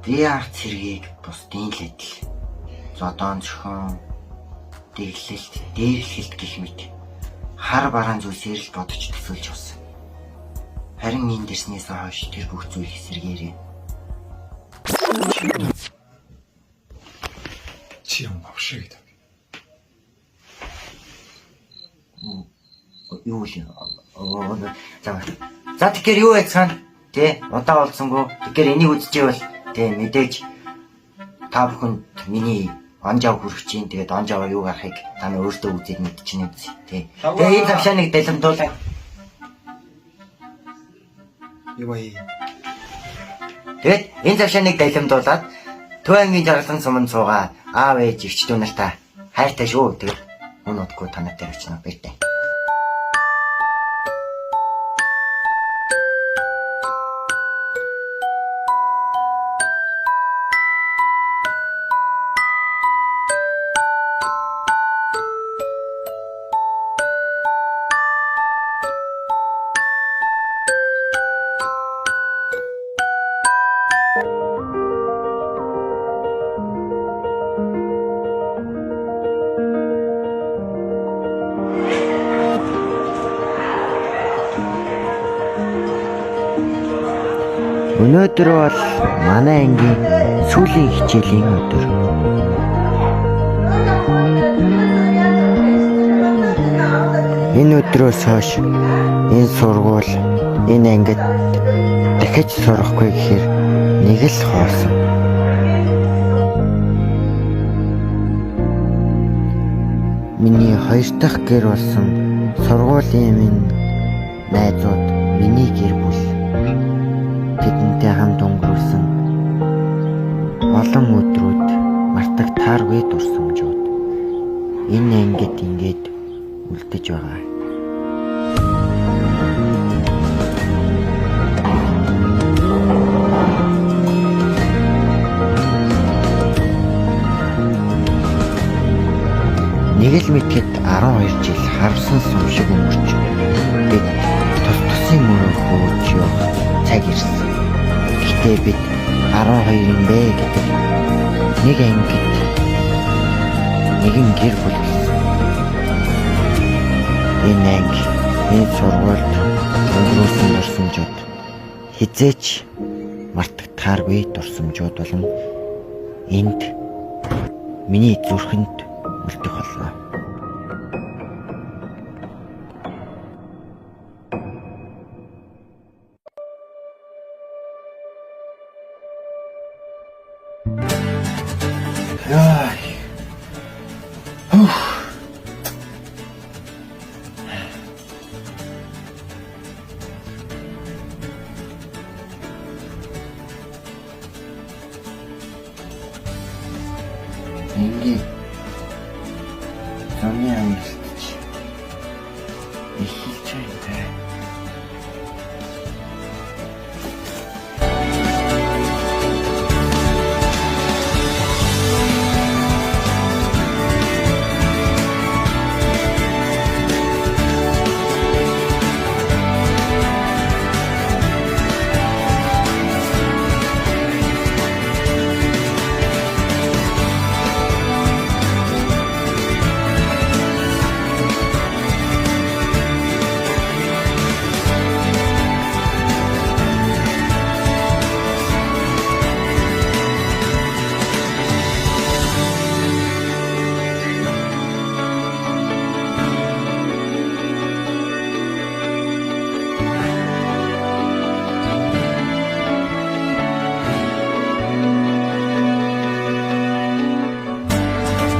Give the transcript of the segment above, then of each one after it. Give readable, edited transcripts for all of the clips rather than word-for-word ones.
Би анх цэргийг бусдын л адил зодоон зөхион дэглэлт, дээрлэхэлт гэх мэт хар бараан зүйлсээр л бодож төсөөлж явсан. Харин энд ирснээс хойш тэр бүх зүйл эсэргээрээ. Чи юм авшиг гэдэг. Юу л юм? За. За тэгэхээр юу яцгаана? Тэ удаа болсонгүй. Тэгэхээр энийг үзчихвэл тэ мэдээж та бүхэнд миний он жав хүрэх чинь тэгээд он жаваа юу гарахыг та нар өөртөө үзээд мэдчихнэ үз. Тэ. Тэгээ энэ завшааныг далимдуулаа. Юу вэ? Тэгээд энэ завшааныг далимдуулаад Төв ангийн жаргалан суманд суугаа аав ээж эгч дүү нартаа хайртай шүү. Тэгээд мөн удахгүй та нартай очино баяртай. Өнөөдөр бол манай ангийн сүүлийн хичээлийн өдөр. Энэ өдрөөс хойш энэ сургууль, энэ ангид дахиж сурахгүй гэхээр нэг л хоосон. Миний хоёр дахь гэр болсон сургуулийн минь найзууд миний гэр бүл. Тэдэнтэй хамт өнгөрүүлсэн олон өдрүүд мартагтааргүй дурсамжууд энэ ангид ингээд үлдэж байгаа. Нэг л мэтгэд 12 жил харвсан сум шиг өнгөрч бид тус тусын мөрөө хөөж явах цаг ирсэн. Гэтэ бид 12 юм бэ гэдэг нэг ангид нэгэн гэр бүл болсон. Энэ анги, энэ сургуульд өнгөрүүлсэн дурсамжууд хизээч мартагдахааргүй дурсамжууд болон энд миний зүрхэнд үлдэх болно. Яа. Ингээ зуны амжилт чи эхэлж байна даа.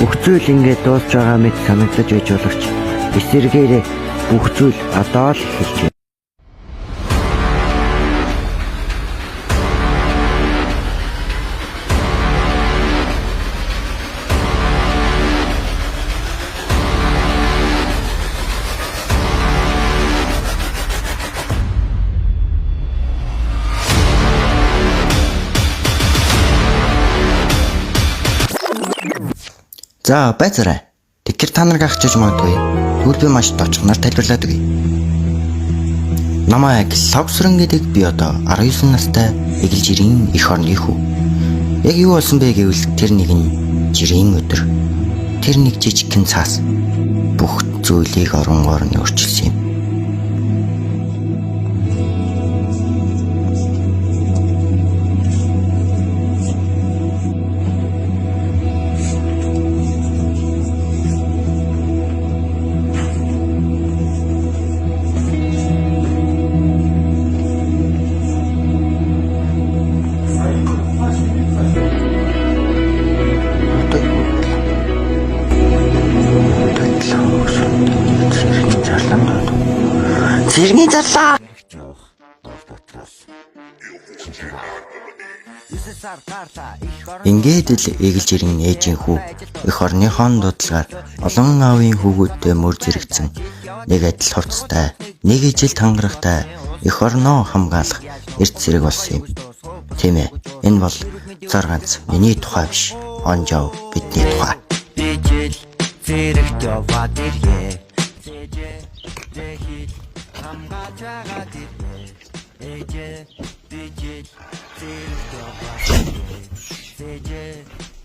Бүх зүйл ингээд дуусч байгаа мэт санагдаж байж боловч эсэргээрээ бүх зүйл одоо л эхэлж байна. За байцаарай. Тэгэхээр та нар гахчиж магадгүй. Тэгвэл би маш товчхоноор тайлбарлаад өгье. Намайг Лавсран гэдэг би одоо 19 настай эгэл жирийн эх орны хүү. Яг юу болсон бэ гэвэл тэр нэг нь жирийн өдөр тэр нэг жижигхэн цаас бүх зүйлийг оронгоор нь өөрчилсөн юм. Цэргийн зарлаа. Ингээд л эгэл жирийн ээжийн хүү эх орныхоо дуудлагаар олон аавын хүүгүүдтэй мөр зэрэгцэн нэг адил хувцастай, нэг ижил тангарахтай эх орноо хамгаалах эрт зэрэг болсон юм. Тийм ээ, энэ бол цар ганц миний тухай биш, он жав бидний тухай. Bijil зэрэгт яваад ирье. Зэжэ рэхил хамгаалж байгаад ирье. Эжэ bijil зэрэгт яваад ирье. Зэжэ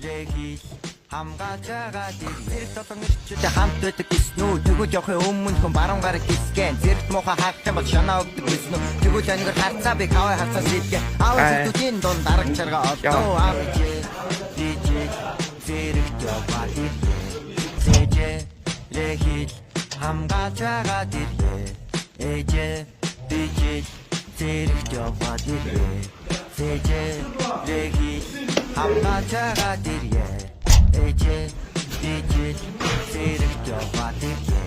рэхил хамгаалж байгаад ирье. Зэрэг долон ирчүүдээ хамт байдаг гэсэн үү? Тэгвэл явахын өмнө хүн баруун гарыг гисгэн. Зэрэгт муухай харах юм бол шанаа өгдөг гэсэн үү? Тэгвэл анигэр харцаа би кавай харцаа шийдгэн. Аав зүйлүүдийн дунд дараг чарга олдоо. Аав bijil зэрэгт яваад ирье. Зэжэ рэхил хамгаалж байгаад ирье. Эжэ bijil зэрэгт яваад ирье. Зэжэ рэхил хамгаалж байгаад ирье. Эжэ bijil зэрэгт яваад ирье.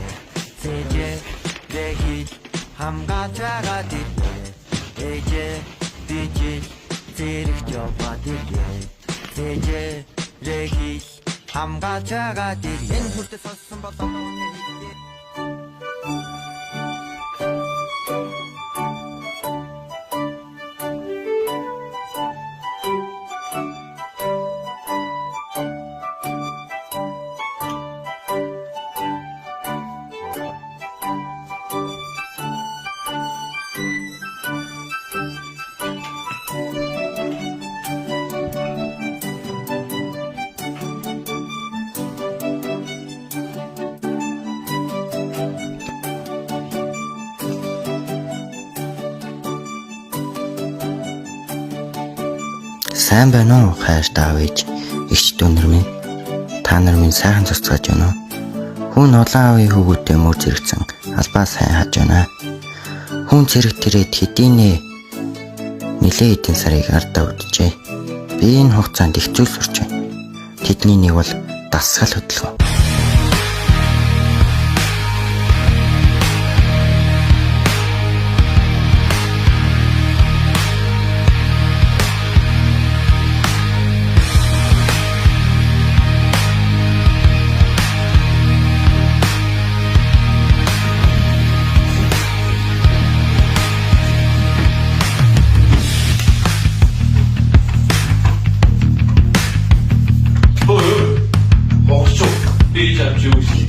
Зэжэ рэхил хамгаалж байгаад ирье. Эжэ bijil зэрэгт яваад ирье. Зэжэ рэхил хамгаалж байгаад ирье. Энэ хүртэл сонссон бол одоо үнэ хэлье. Сайн байна уу хайртай аав ээж, эгч дүү нар минь. Та нар минь сайхан цуцгааж байна уу? Хүн олон аавын хүүгүүдтэй мөр зэрэгцэн албаа сайн хаж байна. Хүн зэрэг тэрээд хэдийнэ нилээ хэдэн сарыг ардаа үджээ. Би энэ хугацаанд их зүйл сурч байна. Тэдний нэг бол дасгал хөдөлгөөн. Монголчуу би гэж авч юу гэсэн.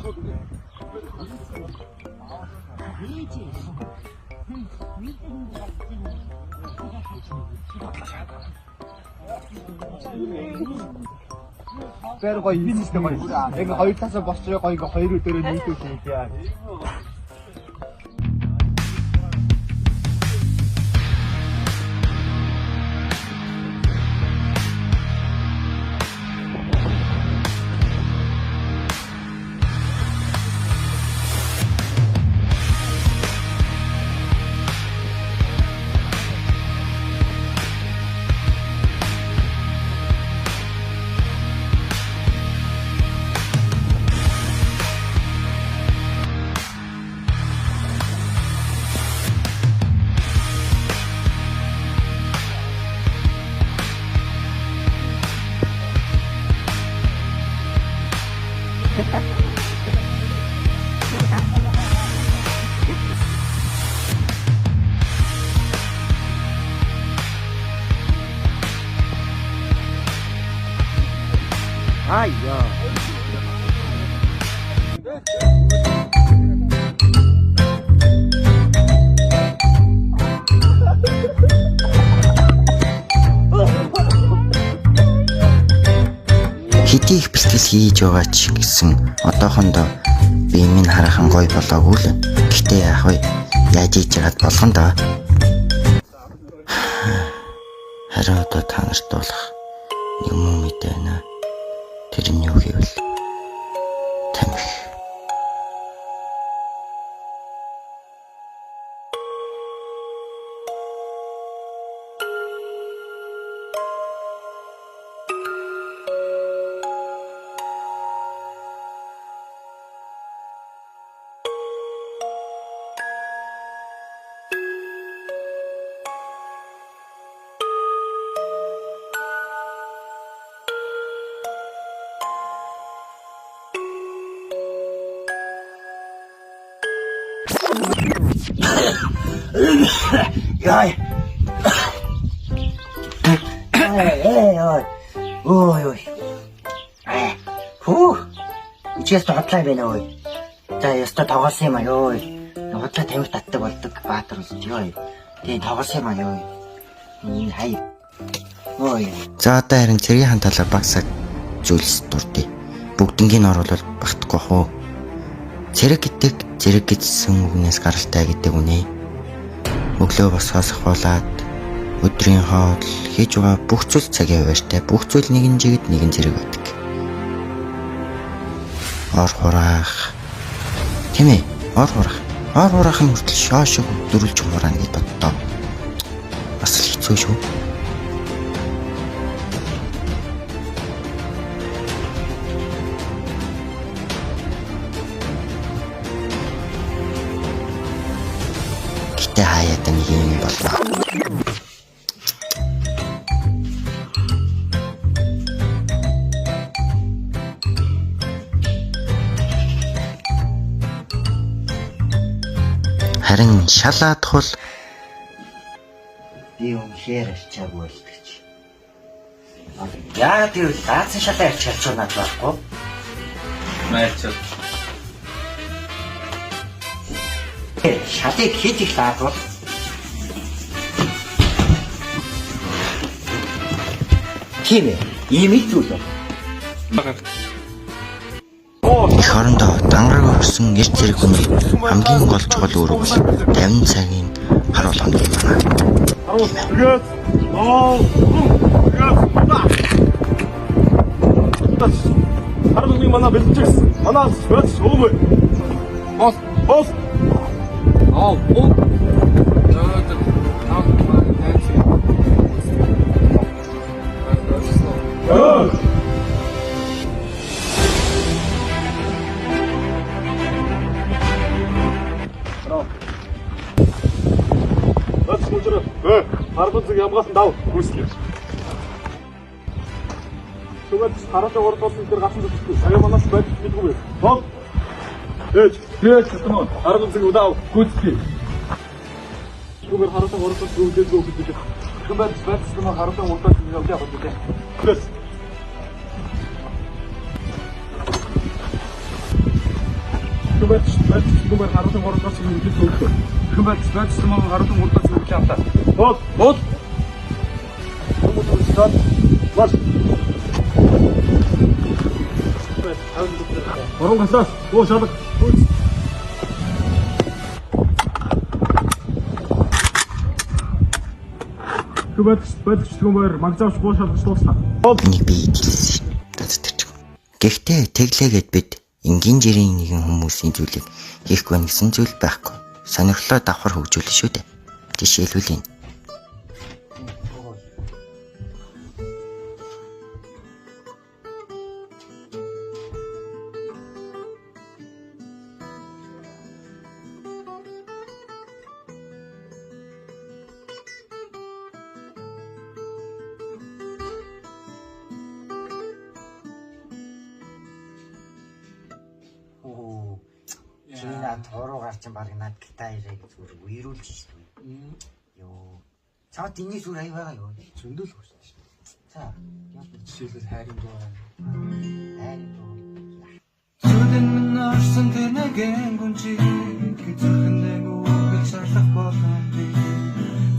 Бэр гоё хийсэн гоё. Яг хоёр талаасаа босч гоё ингээ хоёр өдөрөө нийлүүлсэн юм яа. Аа яа. Хэдий их бэлтгэл хийж байгаа ч гэсэн одоохондоо бие минь хараахан гоё болоогүй л. Гэхдээ яах вэ? Яаж хийж яагаад болгон доо. Харин одоо та нарт болох нэг муу мэдээ байна. Тэр нь юу гэвэл тамхи. Яй. Эй ой. Ой ой. Хүү. Ичээс тодлаа юм байна ой. За ёстой тоглосон юм а ёо. Худлаа тамхи татдаг болдог баатар болж ёо. Тэгээ тоглосон юм а ёо. Энэ хай. Ой. За одоо харин цэргийн хан талаар багсаг зүйлс дурдъя. Бүгднгийн оруулал багтахгүй бах уу. Цэрэг гэдэг зэрэг гэсэн үгнээс гаралтай гэдэг үнэ. Өглөө босгоос ахуулаад өдрийн хоол хийж байгаа бүх зүйл цагийн хуваарьтай бүх зүйл нэгэн жигд нэгэн зэрэг байдаг. Ор хураах. Тийм ээ, ор хураах. Ор хураах нь хүртэл шоо шиг дөрвөлж хураана гэж боддоо. Бас л хэцүү шүү. Гэтэ хаяада нэг юм боллоо. Харин шалаадах бол би үнэхээр арчаагүй болдог. Яагаад гэвэл гаацсан шалаа арч чадчих надад байхгүй. Найрчаад. Шалыг хэд их лаадвал тийм ээ. Ийм их зүйл байна. Эх орондоо дангараг орсон эрт зэрэг хүний хамгийн гол чухал үүрэг бол 50 цагийн хар болгоно юм байна. Тэгээд ноо. Тэгээд Харин манай бэлтгэж манай бэлтгэж өөмөө. Бос бос. Аа, оо. Бэлтгэж мужраа. Э, харин зэг ямгаас дав гүйцлээ. Түгээр хараалаа урдуулсан дээр гасан зүтгэхгүй. Сая манаас бэлтгэж мэдгүй. Бос. Ээж, тэгээд татна. Харин зэг удаа гүйцлээ. Түгээр хараалаа урдуулсан үдээгүй гэдэг. Түгээр бэлтгэж хараалаа урдуулсан явж байгаа гэдэг. Бэлтгэж. Барьж түмээр харуулсан 3 дугаар цагийн үйл төвлөрөө. Хэн барьж барьж түмээр харуулсан 3 дугаар цагийн үйл хамтаа. Бод бод. Марш. Орон галаас гоо шалга. Хэн барьж барьж түмээр магзаавч гоо шалгаж дууслаа. Энийг би хэлсэн шин. Татдаг. Гэхдээ тэглээгээд бид энгийн жирийн нэгэн хүмүүсийн зүйлийг хийхгүй байна гэсэн зүйл байхгүй. Сонирхлоо давхар хөгжүүлнэ шүү дээ. Жишээлбэл энэ. Оо. Чи над хуруу гарчин баг над гитарыг зүгээр үерүүлж шүү дээ. Йоо. Цаад энэний сүр аяа байгаа юу? Зөндөл хөөс. За. Жишээлбэл хайрын дуу. Хайрын дуу. Зүдэн минь орсон тэр нэгэн гүнжиг зүрхэндээ үгэл шарлах болон би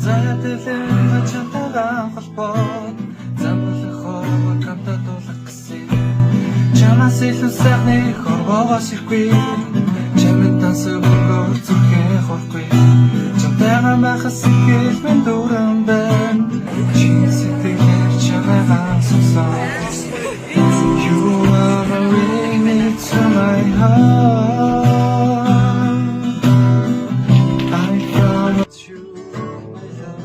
заяатлан чамтайгаа холбоод замблах хорвоо хамтаа дуулах гэсэн чамаас илүү сайхны хорвоогоос ирэхгүй чамд дансаг өнгөөр зүрхээ хорхгүй чамтайгаа байхас сэтгэл минь дүүрэн байна чи сэтгэлээр чамайгаа сонсоо. You are the ring to my heart. I promise you my love.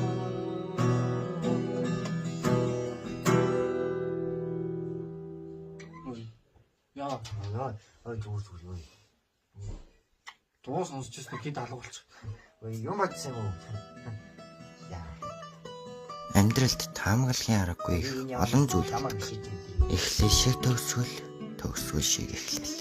Яа, Йоо. Ой зүгээр зүгээр юу. дуу сонсч ирсэн гинт алга болчих. Ой юм бодсон юм уу? Яа. Амьдралд таамаглахын аргагүй их олон зүйл Ямар байдаг. шийдэл. Эхлэл шиг төгсгөл, төгсгөл шиг эхлэл.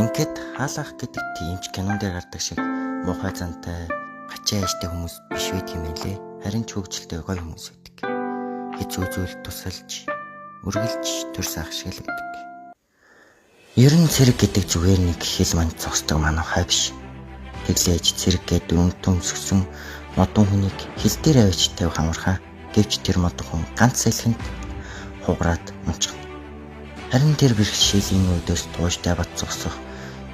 Ингээд хаалах гэдэг тийм ч кинон дээр гардаг шиг муухай зантай, гачаа яштай хүмүүс биш байдаг юм байлээ. Харин ч хөгжилтэй гоё хүмүүс байдаг. Хэцүү зүйл тусалж, үргэлж төрс ах шиг л байдаг. Ер нь цэрэг гэдэг зүгээр нэг хэл манд зогсдог манайхай биш. Тэглээж цэрэг гээд дөрөв төмсгсөн модон хүнийг хил дээр авчиж тавих амархан. Гэвч тэр модон хүн ганц салхинд хугараад унчихна. Харин тэр бэрхшээлийн үүдээс тууштай бат зогсох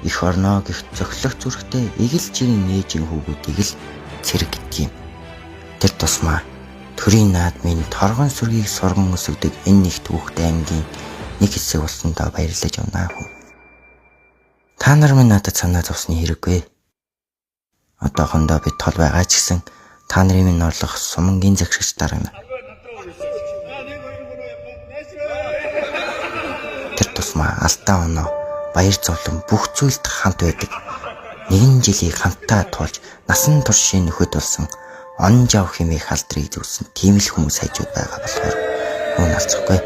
эх орноо гих зохилох зүрхтэй эгэл жирийн нээжин хүүгүүдийг л цэрэг гэдэг юм. Тэр тусмаа төрийн наадмын торгон сүргийг сурган өсгдөг энэ нэгт хүүхд аймгийн нэг хэсэг болсондоо баярлаж явнаа хүн. Та нар минь надад санаа зовсны хэрэггүй. Одоохондоо би тол байгаа ч гэсэн та нарын минь орлох сумангийн захирагч даргана. Тэр тусмаа алдаа оноо, баяр зовлон бүх зүйлд хамт байдаг. Нэгэн жилийг хамтдаа туулж насан туршийн нөхөд болсон он жав хэмээх алдрыг зүүсэн тийм л хүмүүс хажууд байгаа болохоор хүн алцахгүй.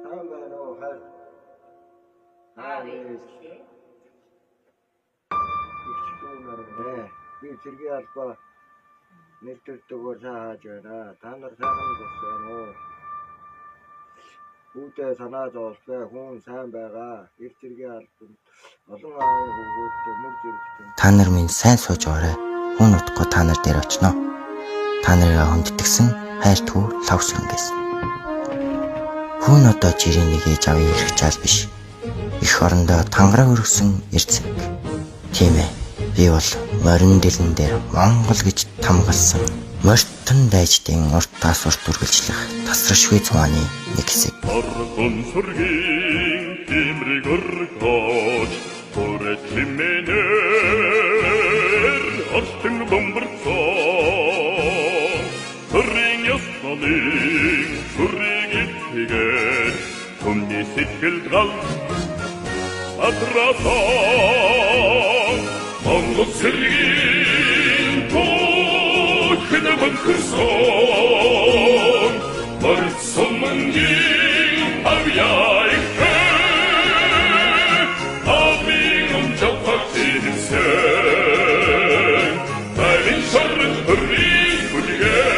Сайн байна уу хайр. Эгч дүү нар ээ. Би цэргийн албаа нэр төртөгөөр сайн хааж байна. Та нар сайхан зогс байна уу? Хүүдээ санаа зовлоо. Хүн сайн байгаа. Эр цэргийн албанд олон аавын хүүхдүүдтэй мөр зэрэгтэн Та нар минь сайн сууж оорой. Хүн утгагүй та нар дээр очино. Та нарыг хүндэтгсэн хайр төв лав сүрэнгээс. Хүн одоо жирийн нэг ээж аавын эрх чаал биш. Эх орондоо тангараа өргөсөн эр цэрэг. Тийм ээ. Би бол морин дэлэн дээр Монгол гэж тамгалсан мортон дайждын уртаас урт үргэлжлэх тасрашгүй цувааны нэг хэсэг. Орхон сүргийн тимрийг өргөж Хүрэ чимэнээр ортон бомбарцоо Төрийн ёслолын сүрийг итгээд Түмний сэтгэл гал Адрасан Монгол цэргийн түүхэн бөнхөрсөн Морьсон мөнгийн авьяа ихээ Амийн өмчөг тэнсэн Тарин шорон хөрийн хүлгээ.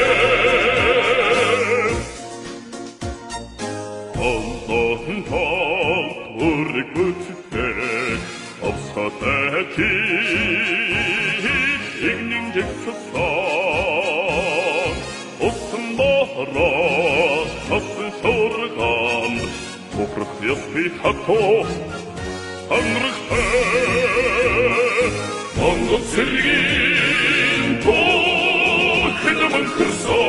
Хараа тасан шуургаан Ухрах ёсгүй хатуу анрахтай. Монгол цэргийн түүхэд мөнхөрсөн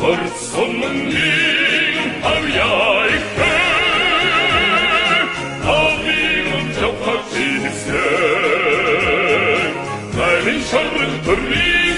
Барьсан мөнгийн авьяа ихтэй. Амийн өмч явахад хийсэн. Наймын шарах төрийн